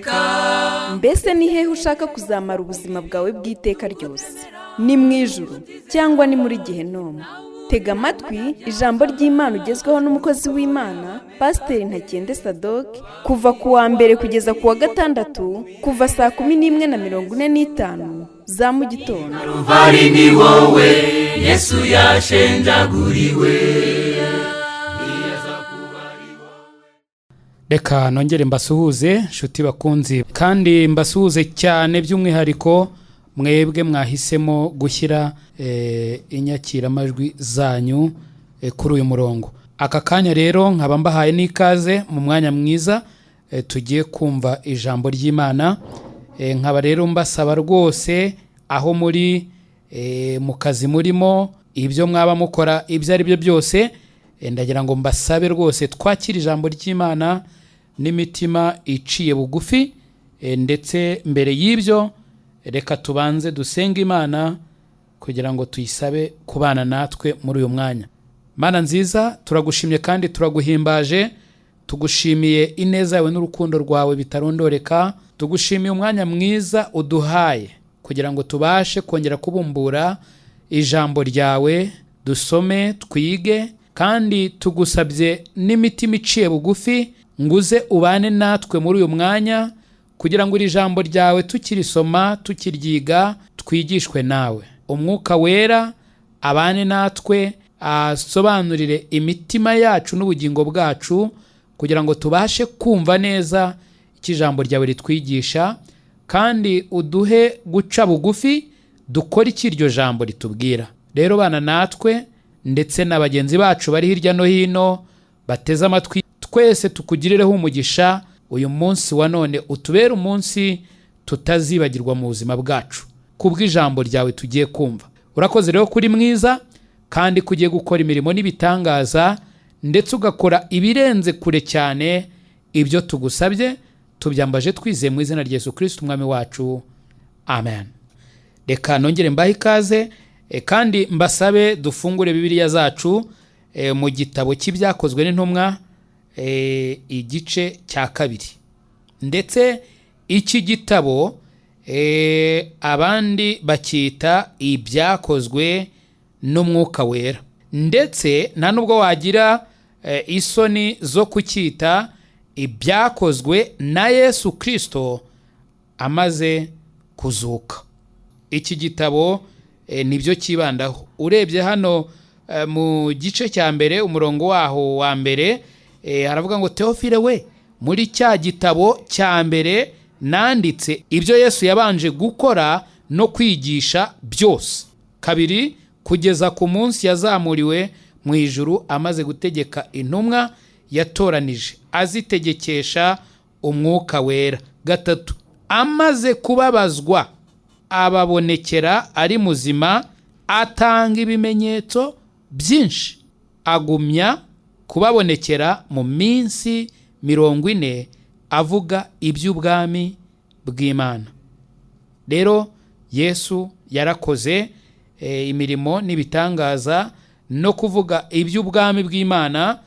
Iteka. Mbese ni hehe ushaka kuzamara ubuzima bwawe bw'iteka ryose? Ni mu ijuru cyangwa ni muri Gehinomu? Tega amatwi ijambo ry'Imana ugezweho n'umukozi w'Imana, Pasiteri Ntakende Sadoke, kuva ku wa mbere kugeza ku wa gatandatu, kuva saa 11:45 za mu gitondo. Ruvari ni wowe Yesu yashenjaguriwe. Reka nongere mbasuhuze, nshuti bakunzi, kandi mbasuhuze cyane by'umwihariko mwebwe mwahisemo gushyira inyakiramajwi zanyu kuri uyu murongo aka kanya. Rero nkaba mbahaye n'ikaze mu mwanya mwiza tugiye kumva ijambo ry'Imana. Nkaba rero mbasaba rwose, aho muri, mu kazi murimo, ibyo mwaba mukora ibyo ari byo byose, ndagira ngo mbasabe rwose twakire ijambo ry'Imana n'imitima iciye bugufi. Ndetse mbere y'ibyo, reka tubanze dusenge Imana kugira ngo tuyisabe kubana natwe muri uyu mwanya. Mana nziza, turagushimye kandi turaguhimbaje. Tugushimiye ineza yawe n'urukundo rwawe bitarondoreka. Tugushimiye umwanya mwiza uduhaye kugira ngo tubashe kongera kubumbura ijambo ryawe, dusome, twige. Kandi tugusabye n'imitima iciye bugufi ngo uze ubane natwe muri uyu mwanya, kugira ngo iri jambo ryawe tukirisoma, tukiryiga, twigishwe nawe. Umwuka Wera abane natwe, asobanurire imitima yacu n'ubugingo bwacu, kugira ngo tubashe kumva neza icyo ijambo ryawe ritwigisha. Kandi uduhe guca bugufi, dukore icyo iryo jambo ritubwira. Rero bana natwe ndetse na bagenzi bacu bari hirya no hino bateze amatwi, twese tukugirireho umugisha. Uyu munsi wa none utubere umunsi tutazibagirwa mu buzima bwacu kubw'ijambo ryawe tugiye kumva. Urakoze rero kuri mwiza, kandi ko ugiye gukora imirimo n'ibitangaza, ndetse ugakora ibirenze kure cyane ibyo tugusabye. Tubyambaje twizeye mu izina rya Yesu Kirisiti Umwami wacu, amen. Reka nongere mbahe ikaze, kandi mbasabe dufungure Bibiliya zacu mu gitabo cy'Ibyakozwe n'Intumwa, igice cya kabiri. Ndetse iki gitabo abandi bacyita Ibyakozwe n'Umwuka Wera, ndetse nta nubwo wagira isoni zo kucyita Ibyakozwe na Yesu Kirisito amaze kuzuka. Iki gitabo nibyo cyibandaho. Urebye hano mu gice cya mbere, umurongo waho wa mbere, haravuga ngo: "Teofile we, muri cya gitabo cya mbere nanditse ibyo Yesu yabanje gukora no kwigisha byose." Kabiri, "kugeza ku munsi yazamuriwe mu ijuru, amaze gutegeka intumwa yatoranije, azitegekesha Umwuka Wera." Gatatu, "amaze kubabazwa ababonekera ari muzima, atanga ibimenyetso byinshi, agumya kubabonekera mu minsi 40, avuga iby'ubwami bw'Imana." Rero Yesu yarakoze imirimo n'ibitangaza no kuvuga iby'ubwami bw'Imana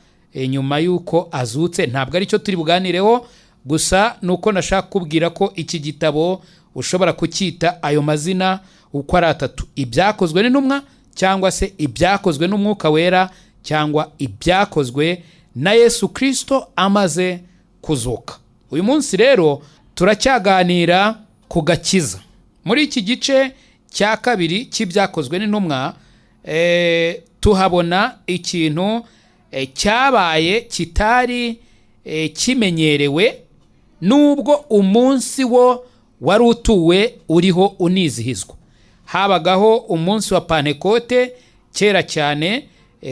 nyuma y'uko azutse. Ntabwo aricyo turi buganireho gusa, ni uko nashaka kubwira ko iki gitabo ushobora kucyita ayo mazina uko ari atatu: Ibyakozwe n'Intumwa, cyangwa se Ibyakozwe n'Umwuka Wera, cyangwa Ibyakozwe na Yesu Kirisito amaze kuzuka. Uyu munsi rero turacyaganira ku gakiza. Muri iki gice cya kabiri cy'Ibyakozwe n'Intumwa, tuhabona ikintu cyabaye kitari kimenyerewe, nubwo umunsi wo wari utuwe uriho unizihizwa. Habagaho umunsi wa Pantekote kera cyane.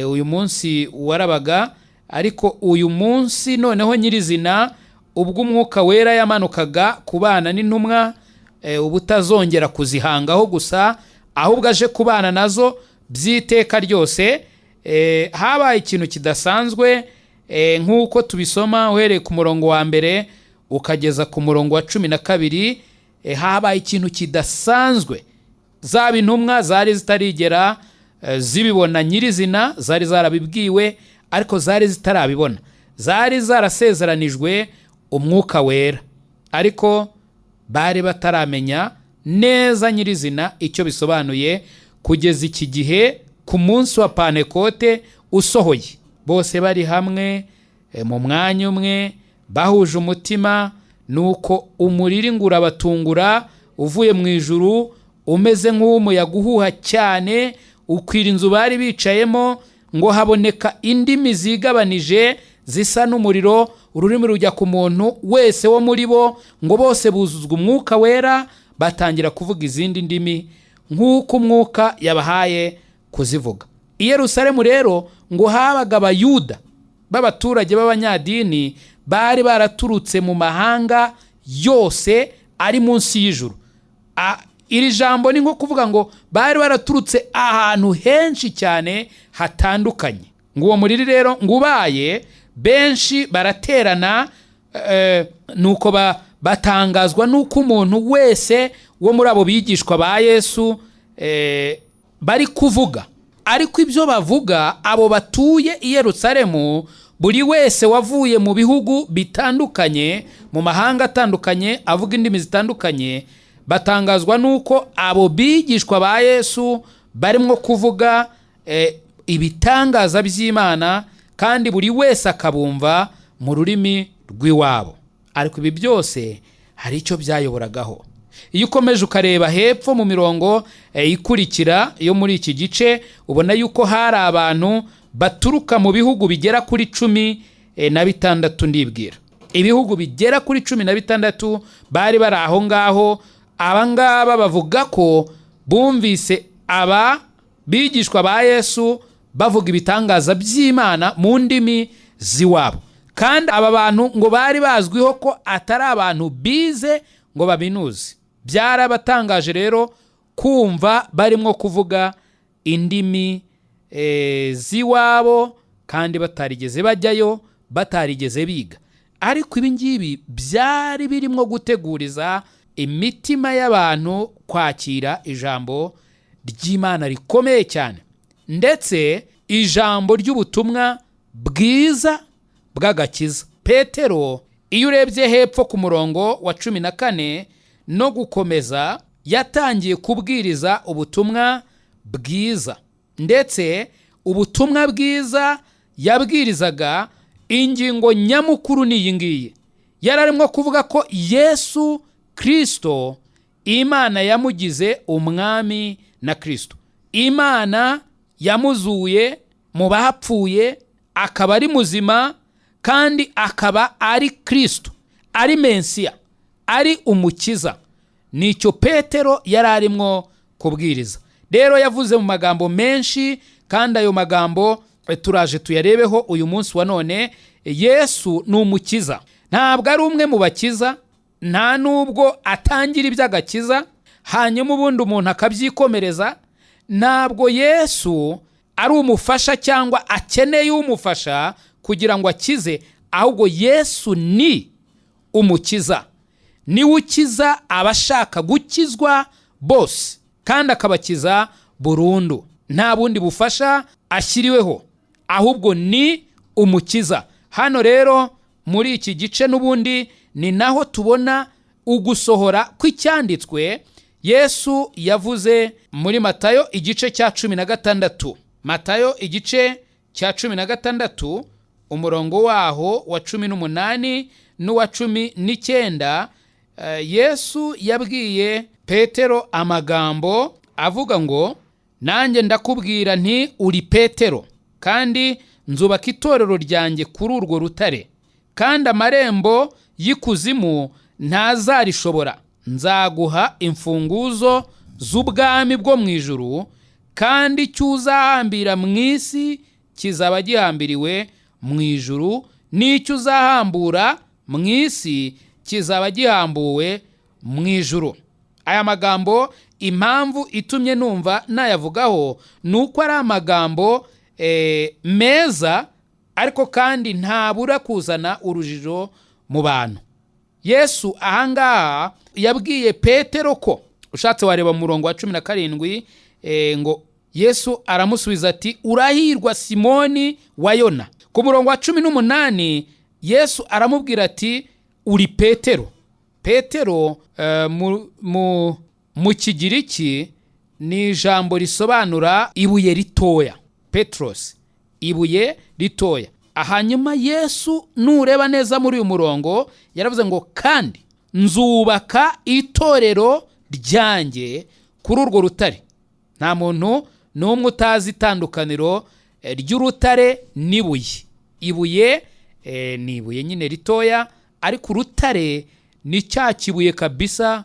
Uyu munsi warabaga, ariko uyu munsi noneho nyirizina, ubwo Umwuka Wera yamanukaga kubana n'intumwa, ubutazongera kuzihangaho gusa, ahubwo aje kubana nazo by'iteka ryose, habaye ikintu kidasanzwe. Nk'uko tubisoma uhereye ku murongo wa mbere ukageza ku murongo wa 12, habaye ikintu kidasanzwe. Zaba intumwa zari zitarigera zibibona nyirizina, zari zarabibwiwe ariko zari zitarabibona. Zari zarasezeranijwe Umwuka Wera, Ariko bari bataramenya neza nyirizina icyo bisobanuye kugeza iki gihe ku munsi wa Pantekote usohoye, bose bari hamwe mu mwanya umwe, bahuje umutima. Nuko umuriri ngo urabatungura uvuye mu ijuru umeze nk'uw'umuyaga uhuha cyane, ukwira inzu bari bicayemo. Ngo haboneka indimi zigabanije zisa n'umuriro, ururimi rujya ku muntu wese wo muri bo. Ngo bose buzuzwa Umwuka Wera, batangira kuvuga izindi ndimi nk'uko Umwuka yabahaye kuzivuga. I Yerusalemu rero ngo habaga Abayuda b'abaturage b'abanyadini bari baraturutse mu mahanga yose ari munsi y'ijuru. Iri jambo ni nko kuvuga ngo bari baraturutse ahantu henshi cyane hatandukanye. Ngo uwo muriri rero ngo ubaye, benshi baraterana, nuko batangazwa n'uko umuntu wese wo muri abo bigishwa ba Yesu bari kuvuga. Ariko ibyo bavuga, abo batuye i Yerusalemu, buri wese wavuye mu bihugu bitandukanye, mu mahanga atandukanye, avuga indimi zitandukanye, batangazwa n'uko abo bigishwa ba Yesu barimo kuvuga ibitangaza by'Imana, kandi buri wese akabumva mu rurimi rw'iwabo. Ariko ibi byose hari icyo byayoboragaho. Iyo ukomeje ukareba hepfo mu mirongo ikurikira yo muri iki gice, ubona yuko hari abantu baturuka mu bihugu bigera kuri 16, ndibwira ibihugu bigera kuri 16 bari bari aho ngaho. Aba ngaba bavuga ko bumvise aba bigishwa ba Yesu bavuga ibitangaza by'Imana mu ndimi z'iwabo, kandi aba bantu ngo bari bazwiho ko atari abantu bize ngo babinuze. Byarabatangaje rero kumva barimo kuvuga indimi z'iwabo kandi batarigeze bajyayo, batarigeze biga. Ariko ibi ngibi byari birimo guteguriza imitima y'abantu kwakira ijambo ry'Imana rikomeye cyane, ndetse ijambo ry'ubutumwa bwiza bw'agakiza. Petero, iyo urebye hepfo ku murongo wa 14 no gukomeza, yatangiye kubwiriza ubutumwa bwiza. Ndetse ubutumwa bwiza yabwirizaga, ingingo nyamukuru ni iyi ngiyi: yari arimo kuvuga ko Yesu Kirisito Imana yamugize umwami na Kirisito, Imana yamuzuye mu bapfuye akaba ari muzima, kandi akaba ari Kirisito, ari Mensiya, ari umukiza. Nicyo Petero yari arimo kubwiriza. Rero yavuze mu magambo menshi, kandi ayo magambo turaje tuyarebeho uyu munsi wa none. Yesu ni umukiza, ntabwo ari umwe mu bakiza, nta nubwo atangira iby'agakiza hanyuma ubundi umuntu akabyikomereza. Ntabwo Yesu ari umufasha cyangwa akeneye umufasha kugira ngo akize, ahubwo Yesu ni umukiza, niwe ukiza abashaka gukizwa bose, kandi akabakiza burundu, nta bundi bufasha ashyiriweho, ahubwo ni umukiza. Hano rero muri iki gice n'ubundi ni naho tubona ugusohora kw'icyanditswe Yesu yavuze muri Matayo igice cya 16. Matayo igice cya 16, umurongo waho wa 18 n'uwa 19. Yesu yabwiye Petero amagambo avuga ngo: "Nanjye ndakubwira nti uri Petero, kandi nzubaka itorero ryanjye kuri urwo rutare, kandi amarembo y'ikuzimu ntazarishobora. Nzaguha imfunguzo z'ubwami bwo mu ijuru, kandi icyo uzahambira mu isi kizaba gihambiriwe mu ijuru, n'icyo uzahambura mu isi kizaba gihambuwe mu ijuru." Aya magambo, impamvu itumye numva nayavugaho ni uko ari amagambo meza, ariko kandi ntabura kuzana urujijo mu bantu. Yesu ahangaha yabwiye Petero ko, ushatse wareba mu murongo wa 17, ngo Yesu aramusubiza ati: "Urahirwa Simoni wa Yona." Ku murongo wa 18 Yesu aramubwira ati: "Uri Petero." Petero mu Kigiriki ni ijambo risobanura ibuye ritoya, Petros, ibuye ritoya. Hanyuma Yesu, nureba neza muri uyu murongo, yaravuze ngo kandi nzubaka itorero ryanjye kuri urwo rutare. Nta muntu n'umwe utazi itandukaniro ry'urutare n'ibuye. Ibuye ni ibuye nyine ritoya, ariko urutare ni cya kibuye kabisa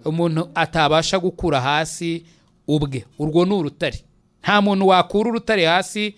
umuntu atabasha gukura hasi ubwe. Urwo ni urutare. Nta muntu wakura urutare hasi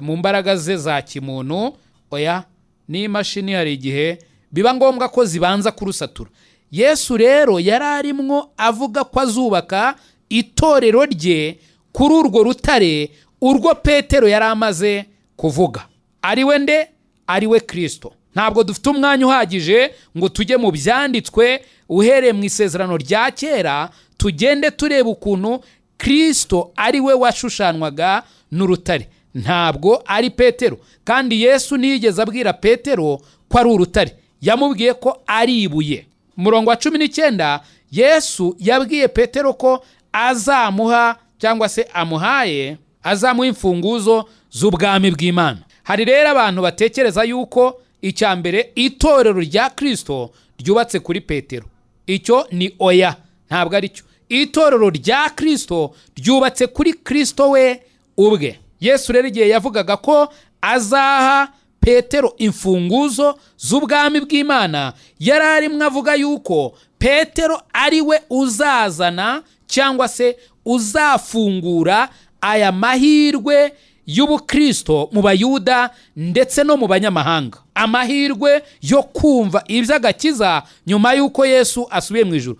mu mbaraga ze za kimuntu, oya. N'imashini hari igihe biba ngombwa ko zibanza kurusatura. Yesu rero yari arimwo avuga ko azubaka itorero rye kuri urwo rutare, urwo Petero yari amaze kuvuga, ari we nde? Ari we Kirisito. Ntabwo dufite umwanya uhagije ngo tujye mu byanditswe uhereye mu Isezerano rya Kera, tugende tureba ukuntu Kirisito ari we washushanwaga n'urutare, ntabwo ari Petero. Kandi Yesu ntiyigeze abwira Petero ko ari urutare, yamubwiye ko ari ibuye. Umurongo wa 19, Yesu yabwiye Petero ko azamuha, cyangwa se amuhaye, azamuha imfunguzo z'ubwami bw'Imana. Hari rero abantu batekereza yuko icya mbere itorero rya Kirisito ryubatse kuri Petero. Icyo ni oya, ntabwo ari cyo. Itorero rya Kirisito ryubatse kuri Kirisito we ubwe. Yesu rero igihe yavugaga ko azaha Petero imfunguzo z'ubwami bw'Imana, yari arimwo avuga yuko Petero ari we uzazana cyangwa se uzafungura aya mahirwe y'ubukristo mu Bayuda ndetse no mu banyamahanga, amahirwe yo kumva iby'agakiza nyuma y'uko Yesu asubiye mu ijuru.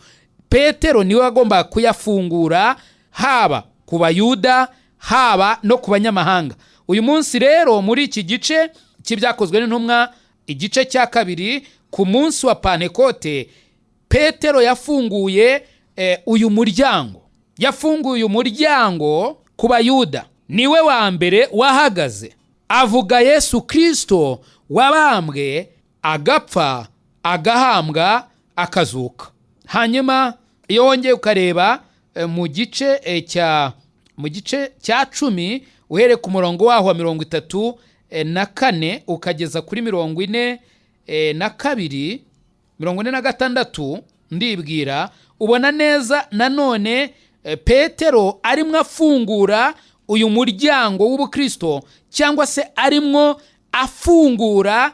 Petero niwe wagombaga kuyafungura, haba ku Bayuda, haba no ku banyamahanga. Uyu munsi rero, muri iki gice cy'Ibyakozwe n'Intumwa, igice cya 2, ku munsi wa Pantekote, Petero yafunguye uyu muryango, yafunguye uyu muryango ku Bayuda. Niwe wa mbere wahagaze avuga Yesu Kirisito wabambwe, agapfa, agahambwa, akazuka. Hanyuma iyo wongeye ukareba mu gice cya 10, uhereye ku murongo waho wa 34 ukageza kuri 42, 46 ndibwira, ubona neza nanone Petero arimwo afungura uyu muryango w'ubukristo, cyangwa se arimwo afungura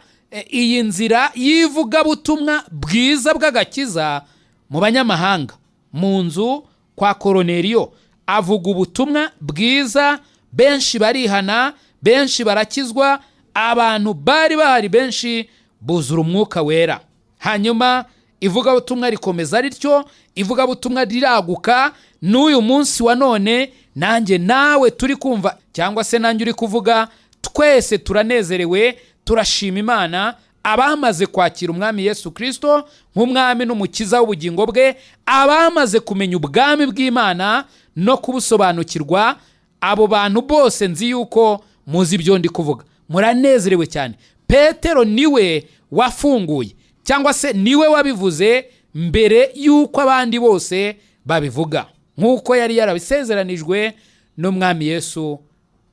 iyi nzira y'ivugabutumwa bwiza bw'agakiza mu banyamahanga. Mu nzu kwa Koroneriyo avuga ubutumwa bwiza, benshi barihana, benshi barakizwa, abantu bari bahari benshi buzura Umwuka Wera. Hanyuma ivugabutumwa rikomeza rityo, ivugabutumwa riraguka. N'uyu munsi wa none, nanjye nawe turi kumva, cyangwa se nanjye uri kuvuga, twese turanezerewe, turashima Imana. Abamaze kwakira Umwami Yesu Kirisito nk'Umwami n'Umukiza w'ubugingo bwe, abamaze kumenya ubwami bw'Imana no kubusobanukirwa, abo bantu bose nzi yuko muzi ibyo ndi kuvuga, muranezerewe cyane. Petero niwe wafunguye, cyangwa se niwe wabivuze mbere y'uko abandi bose babivuga, nk'uko yari yarabisezeranijwe n'Umwami Yesu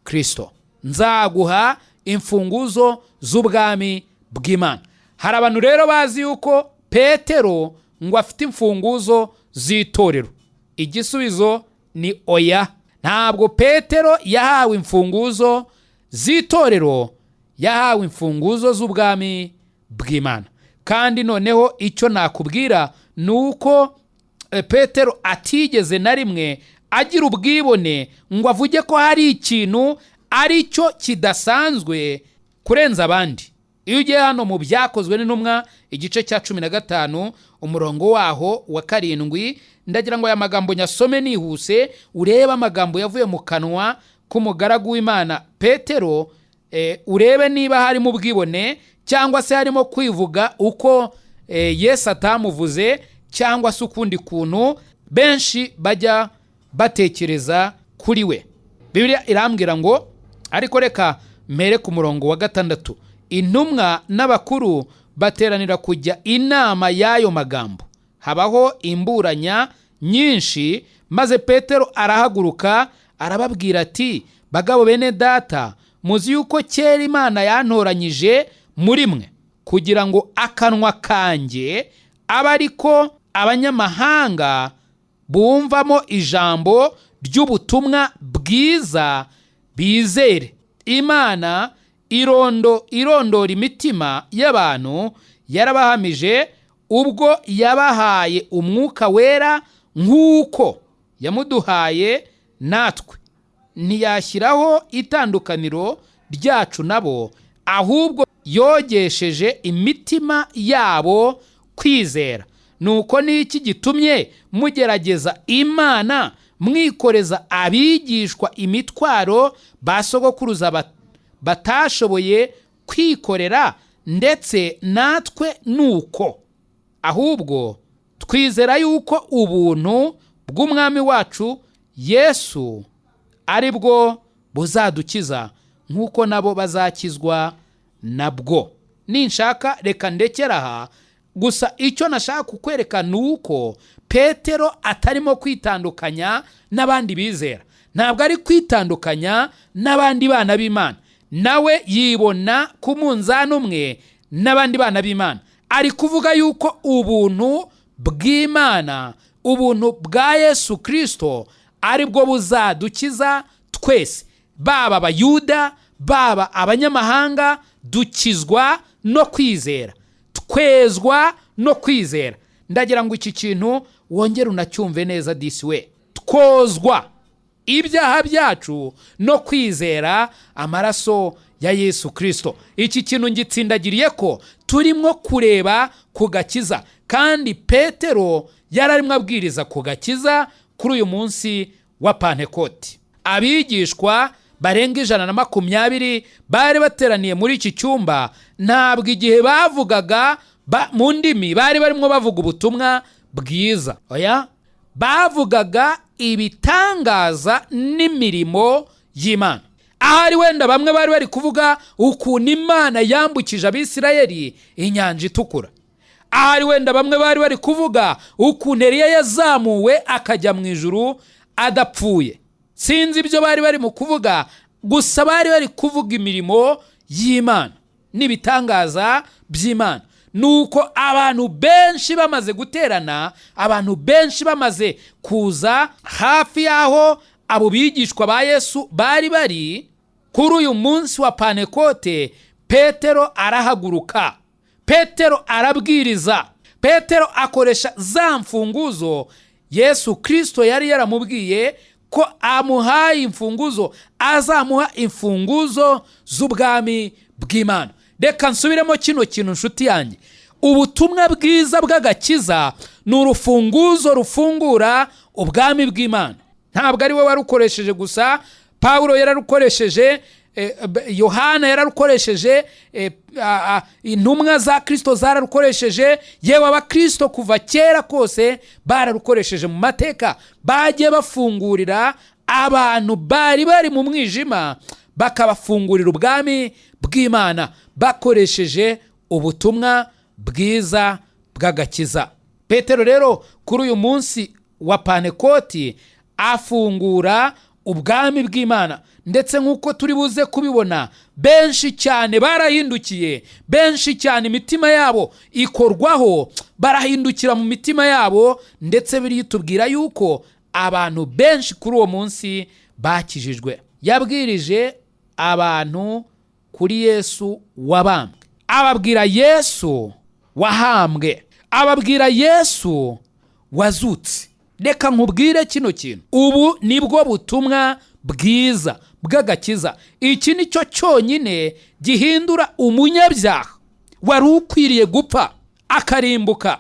Kirisito: "Nzaguha imfunguzo z'ubwami bw'Imana." Hari abantu rero bazi yuko Petero ngo afite imfunguzo z'itorero. Igisubizo ni oya, ntabwo Petero yahawe imfunguzo z'itorero, yahawe imfunguzo z'ubwami bw'Imana. Kandi noneho icyo nakubwira ni uko Petero atigeze na rimwe agira ubwibone ngo avuge ko hari ikintu ari cyo kidasanzwe kurenza abandi. Iyo ugiye hano mu Byakozwe n'Intumwa, igice cya 15, umurongo waho wa 7, ndagira ngo aya magambo nyasome nihuse, urebe amagambo yavuye mu kanwa k'umugaragu w'Imana Petero, urebe niba harimo ubwibone cyangwa se harimo kwivuga uko Yesu atamuvuze, cyangwa se ukundi kuntu benshi bajya batekereza kuri we. Bibiliya irambwira ngo, ariko reka mpere ku murongo wa 6: "Intumwa n'abakuru bateranira kujya inama y'ayo magambo." Habaho imburanya nyinshi, maze Petero arahaguruka arababwira ati: "Bagabo bene data, muzi yuko kera Imana yantoranyije muri mwe kugira ngo akanwa kanjye abe ariko abanyamahanga bumvamo ijambo ry'ubutumwa bwiza bizere. Imana irondo irondora imitima y'abantu yarabahamije ubwo yabahaye Umwuka Wera nk'uko yamuduhaye natwe. Ntiyashyiraho itandukaniro ryacu nabo, ahubwo yogesheje imitima yabo kwizera. Nuko ni iki gitumye mugerageza Imana, mwikoreza abigishwa imitwaro ba sogokuruza batashoboye kwikorera? Ndetse natwe nuko. Ahubwo twizera yuko ubuntu bw'Umwami wacu Yesu ari bwo buzadukiza nk'uko nabo bazakizwa nabwo." Ninshaka reka ndekera aha. Gusa icyo nashaka kukwereka ni uko Petero atarimo kwitandukanya n'abandi bizera, ntabwo ari kwitandukanya n'abandi bana b'Imana. Nawe yibona ku munzani umwe n'abandi bana b'Imana. Ari kuvuga yuko ubuntu bw'Imana, ubuntu bwa Yesu Kirisito, ari bwo buzadukiza twese, baba Abayuda, baba abanyamahanga. Dukizwa no kwizera, twezwa no kwizera. Ndagira ngo iki kintu wongere unacyumve neza disi we. Twozwa ibyaha byacu no kwizera amaraso ya Yesu Kirisito. Iki kintu ngitsindagiriye ko turimo kureba ku gakiza, kandi Petero yari arimo abwiriza ku gakiza kuri uyu munsi wa Pantekoti. Abigishwa barenga 120 bari bateraniye muri iki cyumba. Ntabwo igihe bavugaga mu ndimi bari barimo bavuga ubutumwa bwiza, oya, bavugaga ibitangaza n'imirimo y'Imana. Ahari wenda bamwe bari bari kuvuga ukuntu Imana yambukije Abisirayeli Inyanja Itukura, ahari wenda bamwe bari bari kuvuga ukuntu Eliya yazamuwe akajya mu ijuru adapfuye. Sinzi ibyo bari bari mu kuvuga, gusa bari bari kuvuga imirimo y'Imana n'ibitangaza by'Imana. Nuko abantu benshi bamaze guterana, abantu benshi bamaze kuza hafi y'aho abo bigishwa ba Yesu bari bari kuri uyu munsi wa Panekote, Petero arahaguruka, Petero arabwiriza. Petero akoresha za mfunguzo Yesu Kirisito yari yaramubwiye ko amuhaye imfunguzo, azamuha imfunguzo z'ubwami bw'Imana. Reka nsubiremo kino kintu, nshuti yanjye: ubutumwa bwiza bw'agakiza ni urufunguzo rufungura ubwami bw'Imana. Ntabwo ari we warukoresheje gusa. Pawulo yararukoresheje, Yohana yararukoresheje, intumwa za Kirisito zararukoresheje, yewe abakirisito kuva kera kose bararukoresheje. Mu mateka bagiye bafungurira abantu bari bari mu mwijima, bakabafungurira ubwami bw'Imana bakoresheje ubutumwa bwiza bw'agakiza. Petero rero kuri uyu munsi wa Panekoti afungura ubwami bw'Imana, ndetse nk'uko turi buze kubibona, benshi cyane barahindukiye, benshi cyane imitima yabo ikorwaho, barahindukira mu mitima yabo. Ndetse biriya tubwira yuko abantu benshi kuri uwo munsi bakijijwe. Yabwirije abantu kuri Yesu wabambwe, ababwira Yesu wahambwe, ababwira Yesu wazutse. Reka nkubwire kino kintu: ubu nibwo butumwa bwiza bw'agakiza. Iki ni cyo cyonyine gihindura umunyabyaha wari ukwiriye gupfa akarimbuka,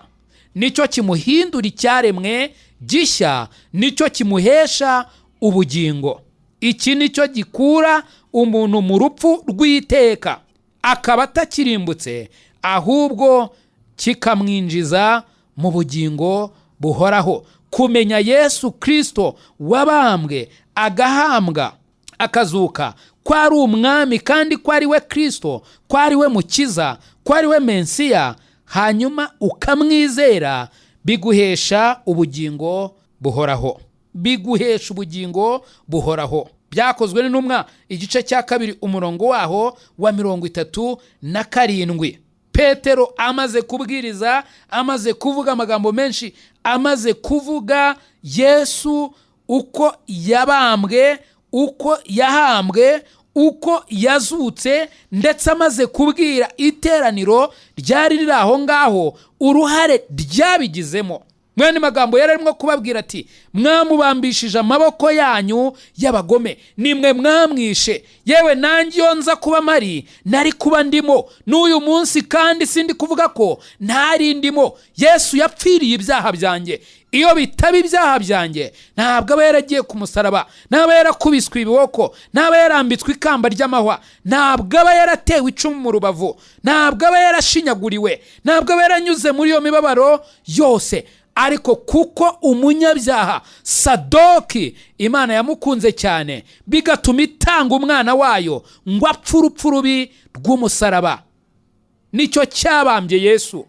nicyo kimuhindura icyaremwe gishya, nicyo kimuhesha ubugingo. Iki nicyo gikura umuntu mu rupfu rw'iteka akaba atakirimbutse, ahubwo kikamwinjiza mu bugingo buhoraho. Kumenya Yesu Kirisito wabambwe, agahambwa, akazuka, ko ari Umwami kandi ko ari we Kirisito, ko ari we Mukiza, ko ari we Mensiya, hanyuma ukamwizera. Biguhesha ubugingo buhoraho, biguhesha ubugingo buhoraho. Byakozwe n'Intumwa, igice cya 2, umurongo waho wa 37. Petero amaze kubwiriza, amaze kuvuga amagambo menshi, amaze kuvuga Yesu uko yabambwe, uko yahambwe, uko yazutse, ndetse amaze kubwira iteraniro ryari riri aho ngaho uruhare ryabigizemo. Mwene magambo yari arimo kubabwira ati: "Mwamubambishije amaboko yanyu y'abagome, nimwe mwamwishe. Yewe, nanjye iyo nza kuba mpari nari kuba ndimo n'uyu munsi, kandi sindi kuvuga ko ntari ndimo. Yesu yapfiriye ibyaha byanjye. Iyo bitaba ibyaha byanjye, ntabwo aba yaragiye ku musaraba, ntaba yarakubiswe ibiboko, ntaba yarambitswe ikamba ry'amahwa, ntabwo aba yaratewe icumu mu rubavu, ntabwo aba yarashinyaguriwe, ntabwo aba yaranyuze muri iyo mibabaro yose. Ariko kuko umunyabyaha Sadoki Imana yamukunze cyane, bigatuma itanga umwana wayo ngo apfe urupfu rubi rw'umusaraba, nicyo cyabambye Yesu,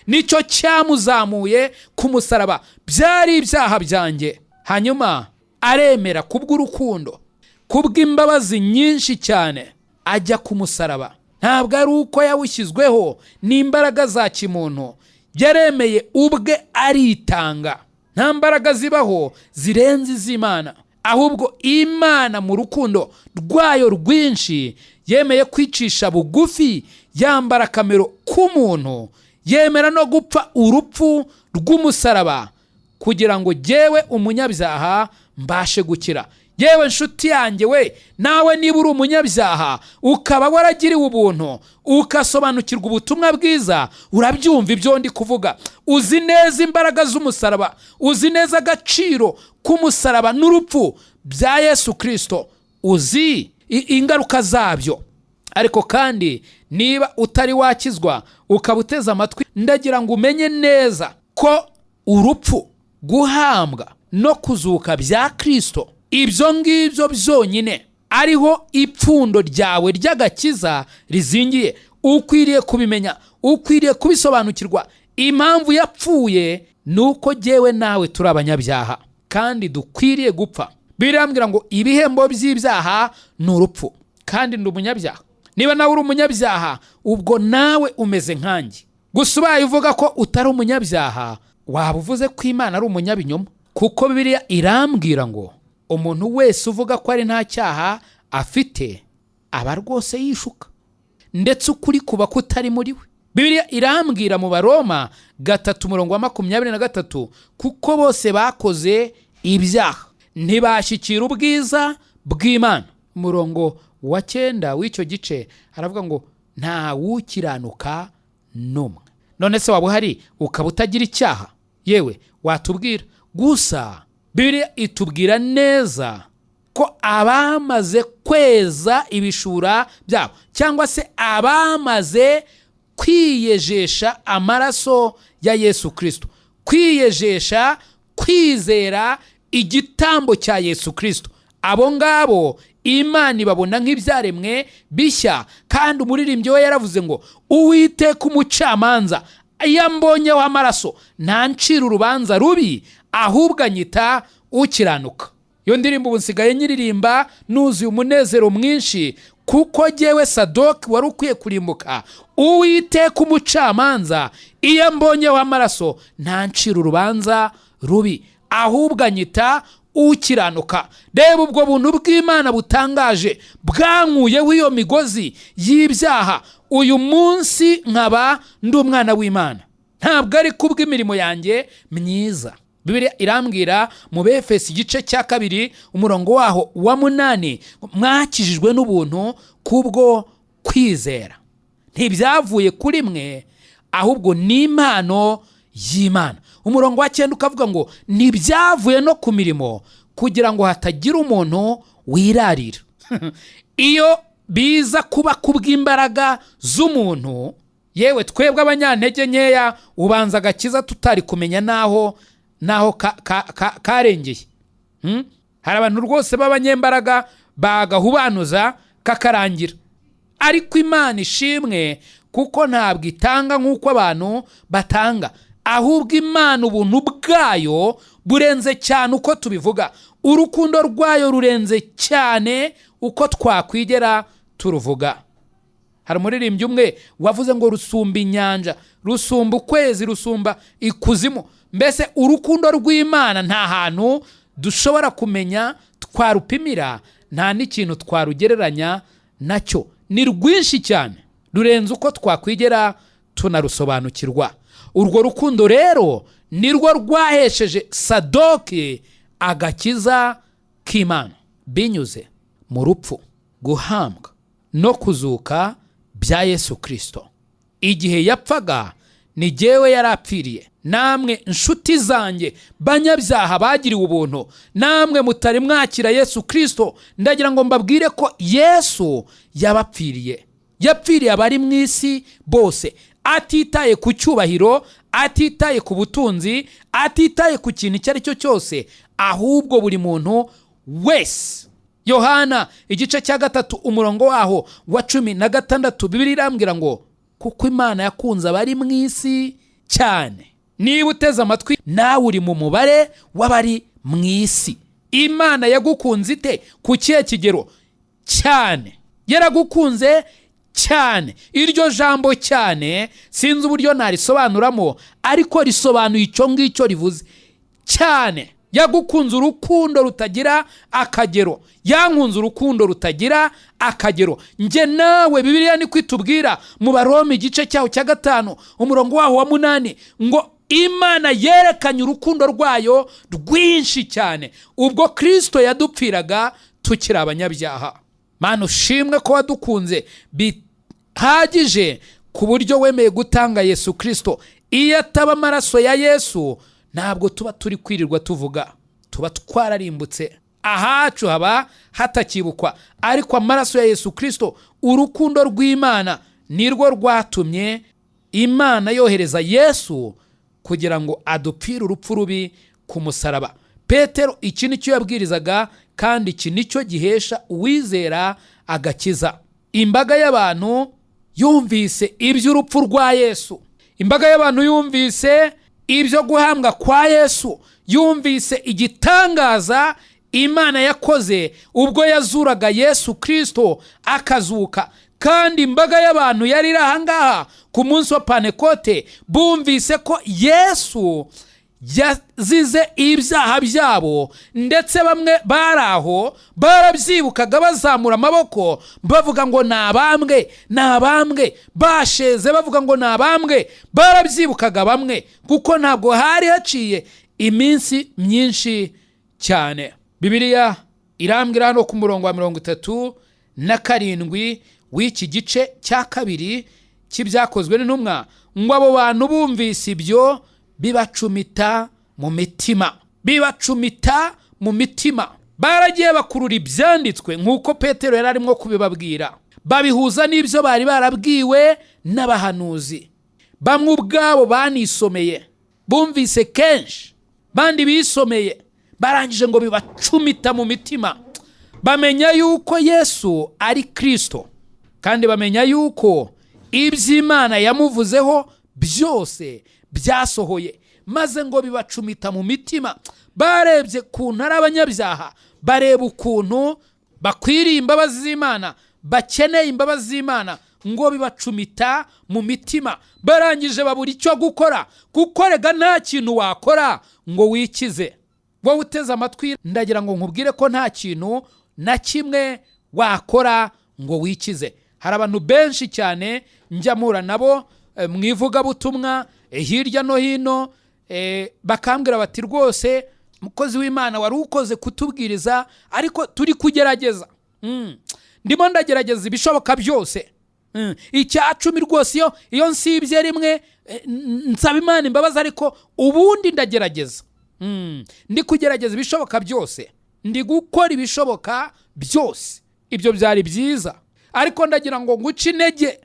nicyo cyamuzamuye ku musaraba, byari ibyaha byanjye. Hanyuma aremera kubw'urukundo, kubw'imbabazi nyinshi cyane, ajya ku musaraba. Ntabwo ari uko yawushyizweho n'imbaraga za kimuntu, yaremeye ubwe aritanga. Nta mbaraga zibaho zirenze iz'Imana, ahubwo Imana mu rukundo rwayo rwinshi yemeye kwicisha bugufi, yambara akamero k'umuntu, yemera no gupfa urupfu rw'umusaraba kugira ngo jyewe umunyabyaha mbashe gukira. Yewe nshuti yanjye we, nawe niba uri umunyabyaha ukaba waragiriwe ubuntu, ugasobanukirwa ubutumwa bwiza, urabyumva ibyo ndi kuvuga. Uzi neza imbaraga z'umusaraba, uzi neza agaciro k'umusaraba n'urupfu bya Yesu Kirisito, uzi ingaruka zabyo. Ariko kandi niba utari wakizwa ukaba uteze amatwi, ndagira ngo umenye neza ko urupfu, guhambwa no kuzuka bya Kirisito, ibyo ngibyo byonyine ariho ipfundo ryawe ry'agakiza rizingiye. Ukwiriye kubimenya, ukwiriye kubisobanukirwa. Impamvu yapfuye ni uko jyewe nawe turi abanyabyaha kandi dukwiriye gupfa. Birambwira ngo ibihembo by'ibyaha ni urupfu, kandi ndi umunyabyaha. Niba nawe uri umunyabyaha, ubwo nawe umeze nkanjye. Gusa ubaye uvuga ko utari umunyabyaha, waba uvuze ko Imana ari umunyabinyoma, kuko Bibiliya irambwira ngo umuntu wese uvuga ko ari nta cyaha afite aba rwose yishuka, ndetse ukuri kuba kutari muri we. Bibiliya irambwira mu Baroma 3, umurongo wa 23: "Kuko bose bakoze ibyaha, ntibashyikira ubwiza bw'Imana." Umurongo wa 9 w'icyo gice aravuga ngo: "Ntawukiranuka n'umwe." None se waba uhari ukaba utagira icyaha? Yewe, watubwira. Gusa Bibiliya itubwira neza ko abamaze kweza ibishura byabo, cyangwa se abamaze kwiyejesha amaraso ya Yesu Kirisito, kwiyejesha kwizera igitambo cya Yesu Kirisito, abo ngabo Imana ibabona nk'ibyaremwe bishya. Kandi umuririmbyi we yaravuze ngo: "Uwiteka umucamanza iyo ambonyeho amaraso ntancira urubanza rubi, ahubwo anyita ukiranuka." Iyo ndirimbo ubu nsigaye nyiririmba nuzuye umunezero mwinshi, kuko jyewe Sadoki wari ukwiye kurimbuka, Uwiteka umucamanza iyo ambonyeho amaraso ntancira urubanza rubi, ahubwo anyita ukiranuka. Reba ubwo buntu bw'Imana butangaje bwankuyeho iyo migozi y'ibyaha, uyu munsi nkaba ndi umwana w'Imana. Ntabwo ari kubw'imirimo yanjye myiza. Bibiliya irambwira mu Befesi, igice cya 2, umurongo waho wa 8: "Mwakijijwe n'ubuntu kubwo kwizera, ntibyavuye kuri mwe, ahubwo ni impano y'Imana." Umurongo wa 9 ukavuga ngo: "Ntibyavuye no ku mirimo, kugira ngo hatagira umuntu wirarira." Iyo biza kuba kubw'imbaraga z'umuntu, yewe, twebwe abanyantege nkeya, ubanza agakiza tutari kumenya n'aho karengeye. Hari abantu rwose b'abanyembaraga bagahubanuza kakarangira. Ariko Imana ishimwe, kuko ntabwo itanga nk'uko abantu batanga. Ahubwo Imana ubuntu bwayo burenze cyane uko tubivuga, urukundo rwayo rurenze cyane uko twakwigera turuvuga. Hari umuririmbyi umwe wavuze ngo rusumba inyanja, rusumba ukwezi, rusumba ikuzimu. Mbese urukundo rw'Imana nta hantu dushobora kumenya twarupimira, nta n'ikintu twarugereranya nacyo. Ni rwinshi cyane, rurenze uko twakwigera tunarusobanukirwa. Urwo rukundo rero nirwo rwahesheje Sadoki agakiza k'Imana binyuze mu rupfu, guhambwa no kuzuka bya Yesu Kirisito. Igihe yapfaga ni jyewe yarapfiriye. Namwe nshuti zanjye banyabyaha bagiriwe ubuntu, namwe mutari mwakira Yesu Kirisito, ndagira ngo mbabwire ko Yesu yabapfiriye. Yapfiriye abari mu isi bose, atitaye ku cyubahiro, atitaye ku butunzi, atitaye ku kintu icyo ari cyo cyose, ahubwo buri muntu wese. Yohana igice cya 3 umurongo waho wa 16, Bibiliya irambwira ngo kuko Imana yakunze abari mu isi cyane. Niba uteze amatwi nawe uri mu mubare w'abari mu isi. Imana yagukunze ite? Ku kihe kigero? Cyane. Yaragukunze cyane. Iryo jambo cyane sinzi uburyo narisobanuramo, ariko risobanuye icyo ngicyo rivuze cyane. Yagukunze urukundo rutagira akagero, yankunze urukundo rutagira akagero. Njye nawe Bibiliya niko itubwira mu Baroma igice cyaho cya 5 umurongo waho wa 8 ngo Imana yerekanye urukundo rwayo rwinshi cyane ubwo Kristo yadupfiraga tukiri abanyabyaha. Mana ushimwe ko wadukunze bihagije ku buryo wemeye gutanga Yesu Kristo. Iyo ataba amaraso ya Yesu ntabwo tuba turi kwirirwa tuvuga, tuba twararimbutse, ahacu haba hatakibukwa. Ariko amaraso ya Yesu Kristo, urukundo rw'Imana nirwo rwatumye Imana yohereza Yesu kugira ngo adupfire urupfu rubi ku musaraba. Petero iki nicyo yabwirizaga, kandi iki nicyo gihesha uwizera agakiza. Imbaga y'abantu yumvise iby'urupfu rwa Yesu, imbaga y'abantu yumvise ibyo guhambwa kwa Yesu, yumvise igitangaza Imana yakoze ubwo yazuraga Yesu Kristo akazuka. Kandi imbaga y'abantu yari iri ahangaha ku munsi wa Pantekote bumvise ko Yesu yazize ibyaha byabo, ndetse bamwe bari aho barabyibukaga bazamura amaboko bavuga ngo ni abambwe, ni abambwe, basheze bavuga ngo ni abambwe. Barabyibukaga bamwe, kuko ntabwo hari haciye iminsi myinshi cyane. Bibiliya irambwira hano ku murongo wa 37 w'iki gice cya 2 cy'ibyakozwe n'intumwa ngo abo bantu bumvise ibyo bibacumita mu mitima, bibacumita mu mitima. Baragiye bakurura ibyanditswe nk'uko Petero yari arimo kubibabwira, babihuza n'ibyo bari barabwiwe n'abahanuzi. Bamwe ubwabo banisomeye, bumvise kenshi, bandi bisomeye, barangije ngo bibacumita mu mitima. Bamenya yuko Yesu ari Kristo, kandi bamenya yuko iby'Imana yamuvuzeho byose byasohoye, maze ngo bibacumita mu mitima. Barebye ukuntu ari abanyabyaha, bareba ukuntu bakwiriye imbabazi z'Imana, bakeneye imbabazi z'Imana, ngo bibacumita mu mitima. Barangije babura icyo gukora, kuko rega nta kintu wakora ngo wikize. Wowe uteze amatwi ndagira ngo nkubwire ko nta kintu na kimwe wakora ngo wikize. Hari abantu benshi cyane njya mpura nabo mu ivugabutumwa hirya no hino, bakambwira bati rwose mukozi w'Imana wari ukoze kutubwiriza, ariko turi kugerageza, ndimo ndagerageza ibishoboka byose. Icya 10 rwose iyo nsibye rimwe nsaba Imana imbabazi, ariko ubundi ndagerageza, ndi kugerageza ibishoboka byose, ndi gukora ibishoboka byose. Ibyo byari byiza, ariko ndagira ngo nguce intege,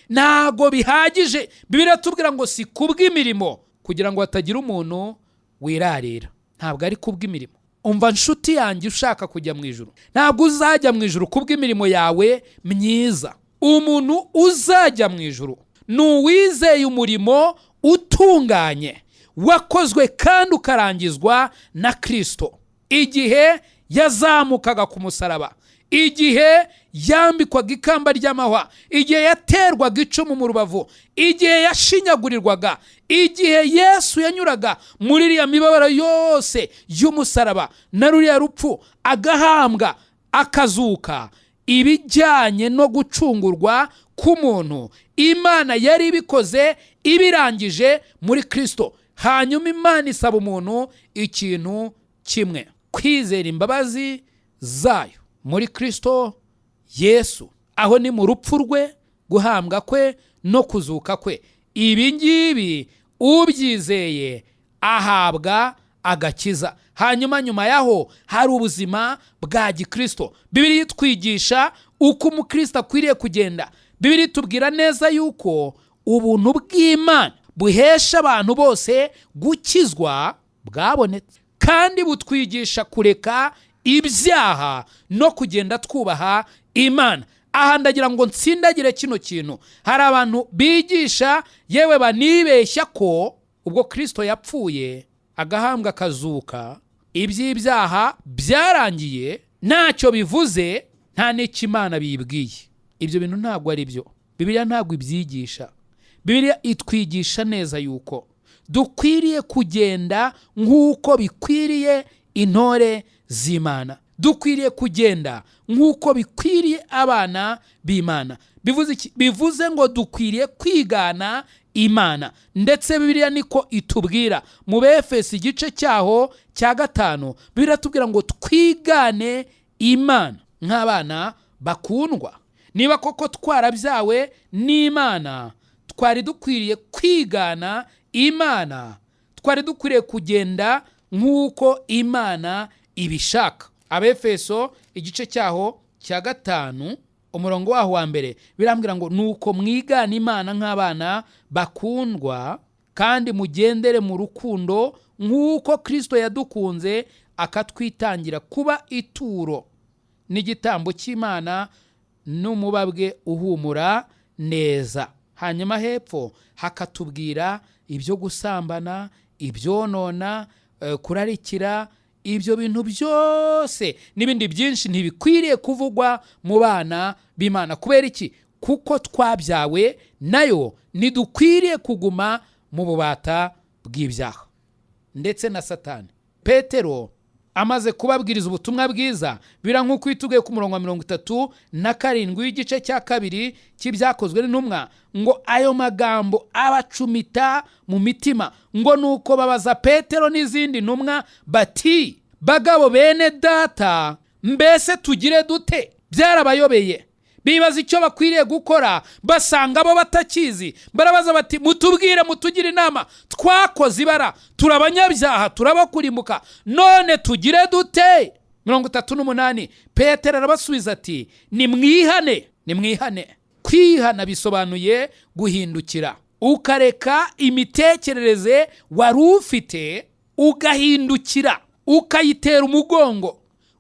ntago bihagije. Bibiliya iratubwira ngo si kubw'imirimo, kugira ngo hatagira umuntu wirarira. Ntabwo ari kubw'imirimo. Umva nshuti yanjye ushaka kujya mu ijuru, ntabwo uzajya mu ijuru kubw'imirimo yawe myiza. Umuntu uzajya mu ijuru ni uwizeye umurimo utunganye Wakozwe kandi ukarangizwa na Kirisito igihe yazamukaga ku musaraba, igihe yambikwaga ikamba ry'amahwa, igihe yaterwaga icumu mu rubavu, igihe yashinyagurirwaga, igihe Yesu yanyuraga muri iriya mibabaro yose y'umusaraba na ruriya rupfu, agahambwa, akazuka. Ibijyanye no gucungurwa k'umuntu, Imana yari ibikoze, ibirangije muri Kirisito. Hanyuma Imana isaba umuntu ikintu kimwe: kwizera imbabazi zayo muri Kirisito Yesu, aho ni mu rupfu rwe, guhambwa kwe no kuzuka kwe. Ibi ngibi ubyizeye ahabwa agakiza. Hanyuma nyuma yaho hari ubuzima bwa gikirisito. Bibiliya itwigisha uko umukristo akwiriye kugenda. Bibiliya itubwira neza yuko ubuntu bw'Imana buhesha abantu bose gukizwa bwabonetse, kandi butwigisha kureka ibyaha no kugenda twubaha Imana. Aha ndagira ngo nsindagire kino kintu. Hari abantu bigisha, yewe banibeshya, ko ubwo Kirisito yapfuye, agahambwa, akazuka, iby'ibyaha byarangiye, ntacyo bivuze, nta n'icyo Imana biyibwiye. Ibyo bintu ntabwo ari byo. Bibiliya ntabwo ibyigisha. Bibiliya itwigisha neza yuko dukwiriye kugenda nk'uko bikwiriye intore z'Imana, dukwiriye kugenda nk'uko bikwiriye abana b'Imana. Bivuze iki? Bivuze ngo dukwiriye kwigana Imana. Ndetse Bibiliya niko itubwira mu Befesi igice cyaho cya 5. Bibiliya tubwira ngo twigane Imana nk'abana bakundwa. Niba koko twarabyawe n'Imana, twari dukwiriye kwigana Imana, twari dukwiriye kugenda nk'uko Imana ibishaka. Abefeso igice cyaho cya 5, umurongo waho wa mbere, birambwira ngo: "Nuko mwigana Imana nk'abana bakundwa, kandi mugendere mu rukundo nk'uko Kirisito yadukunze akatwitangira kuba ituro n'igitambo cy'Imana n'umubabwe uhumura neza." Hanyuma hepfo hakatubwira ibyo gusambana, ibyonona, kurarikira, ibyo bintu byose n'ibindi byinshi ntibikwiriye kuvugwa mu bana b'Imana. Kubera iki? Kuko twabyawe nayo, ntidukwiriye kuguma mu bubata bw'ibyaha ndetse na Satani. Petero amaze kubabwiriza ubutumwa bwiza, bira nk'uko itubwiye ku murongo wa 37 w'igice cya 2 cy'Ibyakozwe n'Intumwa, ngo ayo magambo abacumita mu mitima, ngo nuko babaza Petero n'izindi ntumwa bati: "Bagabo bene data, mbese tugire dute?" Byarabayobeye, bibaza icyo bakwiriye gukora, basanga bo batakizi. Barabaza bati: "Mutubwire, mutugire inama, twakoze ibara, turi abanyabyaha, turabakurimbuka, none tugire dute?" 38, Petero arabasubiza ati: "Nimwihane, nimwihane." Kwihana bisobanuye guhindukira, ukareka imitekerereze wari ufite, ugahindukira, ukayitera umugongo,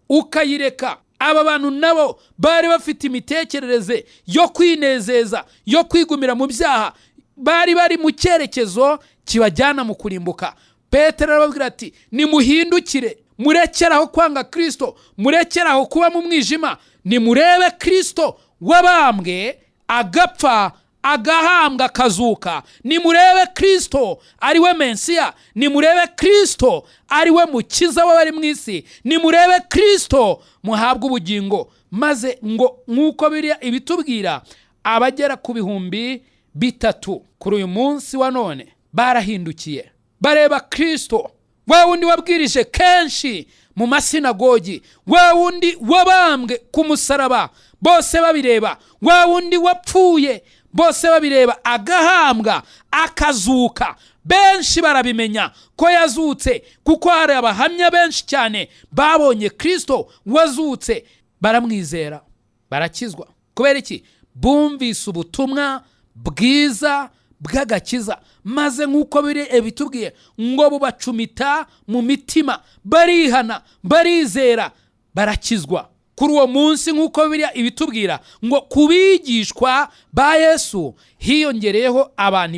ukayireka. Aba bantu nabo bari bafite imitekerereze yo kwinezeza, yo kwigumira mu byaha, bari bari mu cyerekezo kibajyana mu kurimbuka. Petero arababwira ati: "Nimuhindukire, murekeraho kwanga Kirisito, murekeraho kuba mu mwijima, nimurebe Kirisito wabambwe, agapfa, agahambwa, akazuka. Nimurebe Kirisito ari we Mensiya, nimurebe Kirisito ari we mukiza w'abari mu isi, nimurebe Kirisito muhabwe ubugingo." Maze ngo nk'uko biriya ibitubwira, abagera ku 3000 kuri uyu munsi wa none barahindukiye, bareba Kirisito, wa wundi wabwirije kenshi mu masinagogi, wa wundi wabambwe ku musaraba bose babireba, wa wundi wapfuye bose babireba, agahambwa, akazuka. Benshi barabimenya ko yazutse, kuko hari abahamya benshi cyane babonye Kirisito wazutse, baramwizera, barakizwa. Kubera iki? Bumvise ubutumwa bwiza bw'agakiza, maze nk'uko biri bitubwiye ngo bubacumita mu mitima, barihana, barizera, barakizwa. Kuri uwo munsi, nk'uko biriya ibitubwira, ngo ku bigishwa ba Yesu hiyongereyeho abantu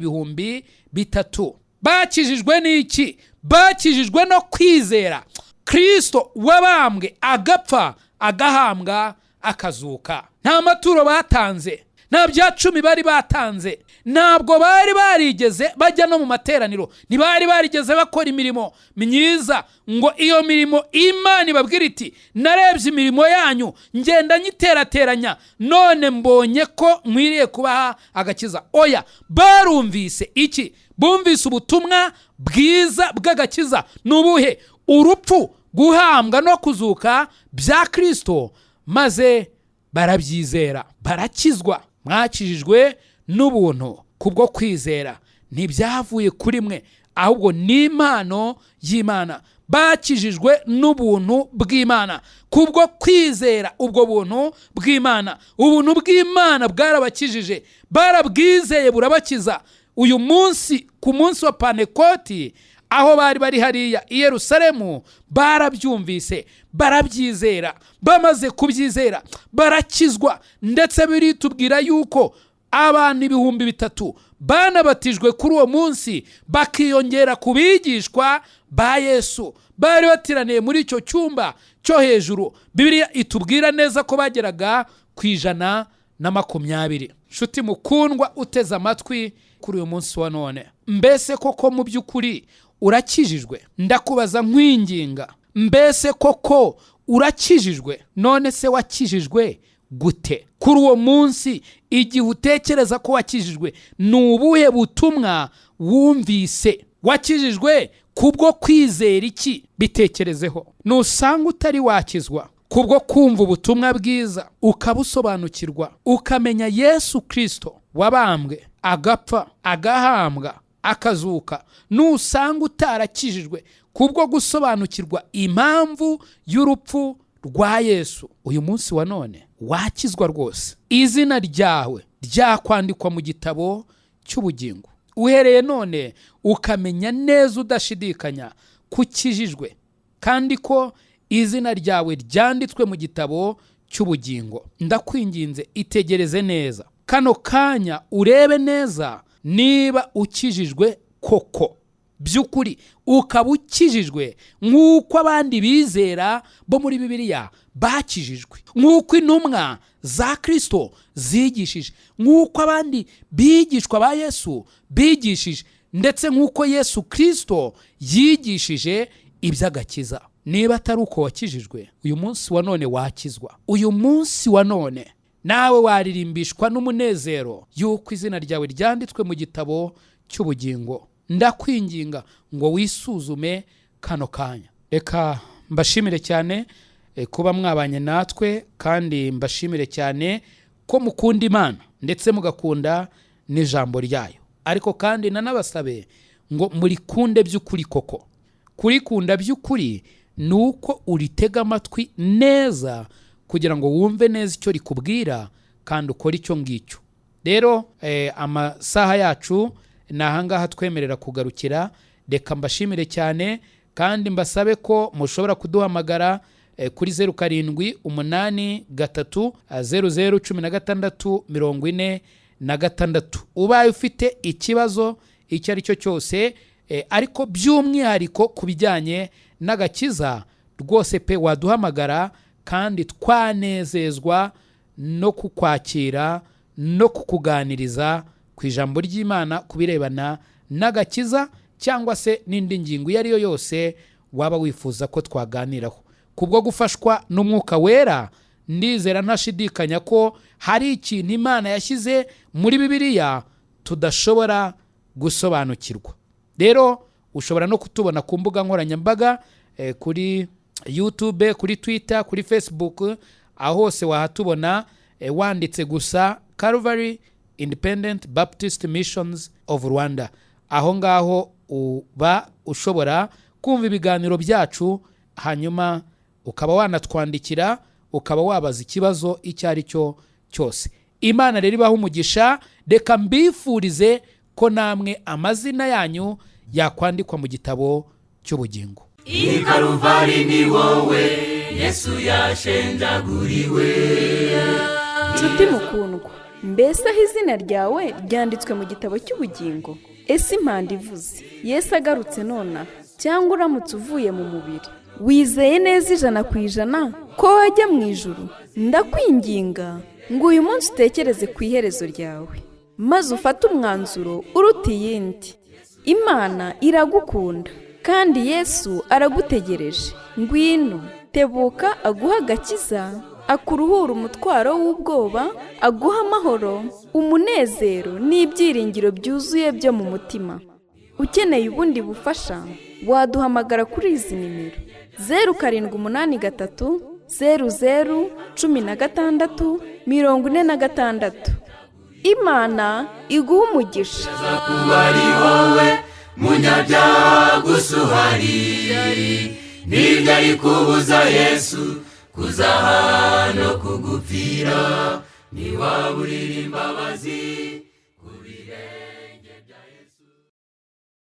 3000. Bakijijwe n'iki? Bakijijwe no kwizera Kirisito wabambwe, agapfa, agahambwa, akazuka. Nta maturo batanze, nta bya cumi bari batanze, ntabwo bari barigeze bajya no mu materaniro, ntibari barigeze bakora imirimo myiza ngo iyo mirimo Imana ibabwira iti: "Narebye imirimo yanyu, ngenda nyiterateranya, none mbonye ko nkwiriye kubaha agakiza." Oya, barumvise iki? Bumvise ubutumwa bwiza bw'agakiza. Ni ubuhe? Urupfu, guhambwa no kuzuka bya Kirisito, maze barabyizera, barakizwa. Mwakijijwe n'ubuntu kubwo kwizera, ntibyavuye kuri mwe, ahubwo ni impano y'Imana. Bakijijwe n'ubuntu bw'Imana kubwo kwizera ubwo buntu bw'Imana. Ubuntu bw'Imana bwarabakijije, barabwizeye, burabakiza. Uyu munsi, ku munsi wa Pantekoti, aho bari bari hariya i Yerusalemu, barabyumvise, barabyizera. Bamaze kubyizera, barakizwa. Ndetse biritubwira yuko abantu 3000 banabatijwe kuri uwo munsi, bakiyongera ku bigishwa ba Yesu bari bateraniye muri icyo cyumba cyo hejuru. Bibiliya itubwira neza ko bageraga ku 120. Nshuti mukundwa uteze amatwi kuri uyu munsi wa none, mbese koko mu by'ukuri urakijijwe? Ndakubaza nkwinginga, mbese koko urakijijwe? None se wakijijwe gute? Kuri uwo munsi, igihe utekereza ko wakijijwe, ni ubuhe butumwa wumvise? Wakijijwe kubwo kwizera iki? Bitekerezeho. Nusanga utari wakizwa kubwo kumva ubutumwa bwiza, ukabusobanukirwa, ukamenya Yesu Kirisito wabambwe, agapfa, agahambwa, akazuka, nusanga utarakijijwe kubwo gusobanukirwa impamvu y'urupfu rwa Yesu, uyu munsi wa none wakizwa rwose. Izina ryawe ryakwandikwa mu gitabo cy'ubugingo. Uhereye none ukamenya neza udashidikanya ko ukijijwe kandi ko izina ryawe ryanditswe mu gitabo cy'ubugingo. Ndakwinginze, itegereze neza kano kanya, urebe neza niba ukijijwe koko by'ukuri, ukaba ukijijwe nk'uko abandi bizera bo muri Bibiliya bakijijwe, nk'uko intumwa za Kirisito zigishije, nk'uko abandi bigishwa ba Yesu bigishije, ndetse nk'uko Yesu Kirisito yigishije iby'agakiza. Niba atari uko wakijijwe, uyu munsi wa none wakizwa. Uyu munsi wa none nawe waririmbishwa n'umunezero y'uko izina ryawe ryanditswe mu gitabo cy'ubugingo. Ndakwinginga ngo wisuzume kano kanya. Reka mbashimire cyane kuba mwabanye natwe, kandi mbashimire cyane ko mukunda Imana ndetse mugakunda n'ijambo ryayo. Ariko kandi nanabasabe ngo murikunde by'ukuri koko. Kurikunda by'ukuri ni uko uritega amatwi neza kugira ngo wumve neza icyo rikubwira kandi ukore icyo ngicyo. Rero amasaha yacu ni ahangaha twemerera kugarukira. Reka mbashimire cyane kandi mbasabe ko mushobora kuduhamagara kuri 0783 00 16 46, ubaye ufite ikibazo icyo ari cyo cyose, ariko by'umwihariko ku bijyanye n'agakiza. Rwose pe, waduhamagara kandi twanezezwa no kukwakira no kukuganiriza ku ijambo ry'Imana ku birebana n'agakiza, cyangwa se n'indi ngingo iyo ari yo yose waba wifuza ko twaganiraho. Kubwo gufashwa n'Umwuka Wera, ndizera ntashidikanya ko hari ikintu Imana yashyize muri Bibiliya tudashobora gusobanukirwa. Rero ushobora no kutubona ku mbuga nkoranyambaga, kuri YouTube, kuri Twitter, kuri Facebook, aho hose wahatubona wanditse gusa Calvary Independent Baptist Missions of Rwanda. Aho ngaho uba ushobora kumva ibiganiro byacu, hanyuma ukaba wanatwandikira, ukaba wabaza ikibazo icyo ari cyo cyose. Imana rero ibaha umugisha. Reka mbifurize ko namwe amazina yanyu yakwandikwa mu gitabo cy'ubugingo. I Karuvari ni wowe Yesu yashenjaguriwe. Nshuti mukundwa, mbese aho izina ryawe ryanditswe mu gitabo cy'ubugingo? Ese impanda ivuze Yesu agarutse nonaha, cyangwa uramutse uvuye mu mubiri, wizeye neza 100% ko wajya mu ijuru? Ndakwinginga ngo uyu munsi utekereze ku iherezo ryawe, maze ufate umwanzuro uruta iyindi. Imana iragukunda kandi Yesu aragutegereje. Ngwino, tebuka aguhe agakiza, akuruhura umutwaro w'ubwoba, aguha amahoro, umunezero n'ibyiringiro byuzuye byo mu mutima. Ukeneye ubundi bufasha, waduhamagara kuri izi nimero: 0783 00 16 46. Imana iguha umugisha. Kuba ari wowe munyabyaha gusa uhari, nibyo ari kubuza Yesu kuzaha no kugupfira, ntiwaburira imbabazi.